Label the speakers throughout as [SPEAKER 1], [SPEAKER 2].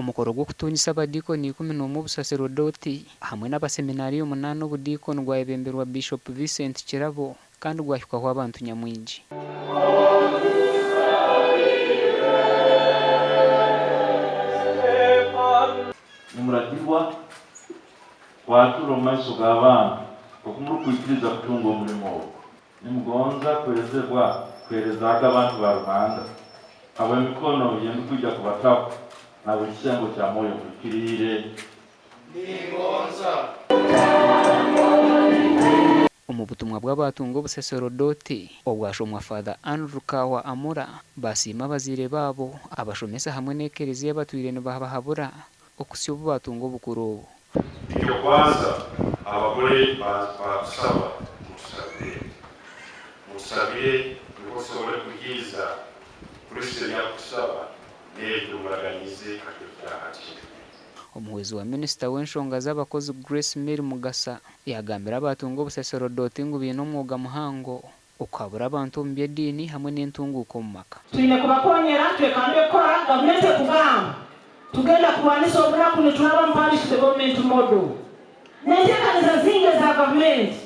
[SPEAKER 1] Omukoro gw'okutungisa abadiikoni 11 obusaserodooti hamwe n'abaseminariyo munaana obudiikoni gwayebemberwa Bishop Vincent Kirabo kandi gwahikwaho abantu nyamwingi.
[SPEAKER 2] Nimuragirwa kwatura omu maiso g'abantu oku murukwikiriza kutunga omulimo ogu. Nimugonza kwezebwa kuheerezaaga abantu ba Ruhanga, habw'emikono ei ndukwija kubataho na habw'ekisembo kya Mwoyo Omuhikiriire.
[SPEAKER 1] Omu butumwa bw'abatunga obusaserodooti obwashomwa Father Andrew Kawa Amura, basiima abazaire baabo, abashomesa hamwe n'ekereziya abatwire nibabahabura okuhitsya obu baatunga obukuru obu.
[SPEAKER 3] Eky'okubanza, abagore baatusaba mutusabire. Mutusabire nukwo tusobole kuhikiiriza Kristo ebi arukutusaba n'ebi tumuraganiize ha kiro kya hati.
[SPEAKER 1] Omuhwezi wa minisita w'enshonga z'abakozi Grace Mary Mugasa yaagambira abaatunga obusaserodooti ngu baine omwoga muhango okuhabura abantu omu by'ediini hamwe n'entunguuka omu maka.
[SPEAKER 4] Twine kubakonyera, twekambe kukora, gavumenti ekugamba tugenda kurwanisa obunaku nituraba omu parish development model n'enteekaniza zingi eza gavumenti.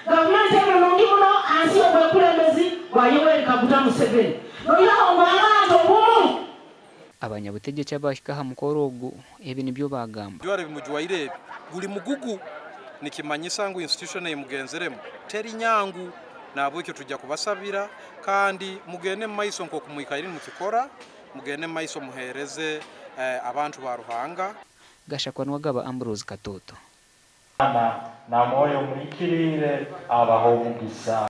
[SPEAKER 4] Gavumenti enu nungi muno hansi y'obwekulembezi bwa Yoweri Kaguta Museveni noihaho ngu abantu obumu.
[SPEAKER 1] Abanyabutegyeki abaahika aha mukoro ogu ebi nibyo baagamba.
[SPEAKER 5] Ebijwaro ebi mujwaire ebi guri mugugu, nikimanyisa ngu institution ei mugenziremu teri nyangu, nahabwekyo tujja kubasabira kandi mugende omu maiso nk'oku mwikaire nimukikora, mugende omu maiso muheereze abantu ba Ruhanga.
[SPEAKER 1] Gashakwa Nuwagaba Ambrose Katoto.
[SPEAKER 2] Mwana na Mwoyo Omuhikiriire abahe omugisa.